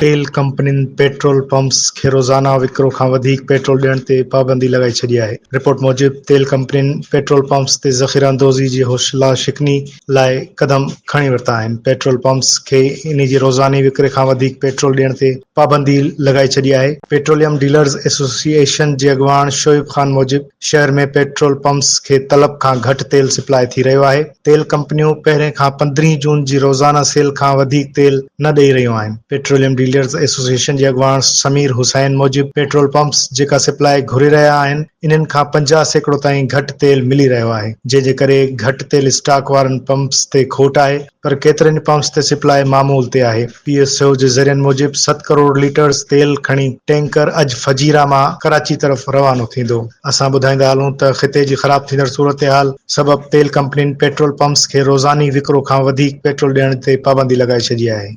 تيل ڪمپنين petrol pumps کي روزانه وڪرو کان وڌيڪ پيٽرول ڏيڻ تي پابندي لڳائي ڇڏي آهي. رپورٽ موجب تيل ڪمپنين پيٽرول پمپس تي ذخيره اندوزي جي حوصلا شڪني لاء قدم کڻي ورتا آهن. پيٽرول پمپس کي انهي جي روزاني وڪري کان وڌيڪ پيٽرول ڏيڻ تي پابندي لڳائي ڇڏي آهي. پيٽروليم ڊيلرز ايسوسيئيشن جي اڳواڻ شعيب خان موجب شهر ۾ پيٽرول پمپس کي طلب کان گهٽ تيل سپلاء ٿي رهيو آهي، تيل ڪمپنيون پهرين کان 15 جون جي روزانه سيل کان وڌيڪ تيل نه ڏئي رهيون آهن. پيٽروليم ڊيلرز ايسوسيئيشن جي اڳواڻ سمير حسين موجب پيٽرول پمپس جيڪا سپلاء گهري رهيا آهن انهن کان 50% تائين گهٽ تيل ملي رهيو آهي، جنهن جي ڪري گهٽ تيل اسٽاڪ وارن پمپس تي کوٽ آهي. پر ڪيترن ئي پمپس تي سپلاء معمول تي آهي. پي ايس او جي ذريعن موجب ست ڪروڙ ليٽرز تيل کڻي ٽينڪر اڄ فجيرا مان ڪراچي طرف روانو ٿيندو. اسان ٻڌائيندا هلون ته خطي جي خراب ٿيندڙ صورتحال سبب تيل ڪمپنين پيٽرول پمپس کي روزاني وڪرو کان وڌيڪ پيٽرول ڏيڻ تي پابندي لڳائي ڇڏي آهي.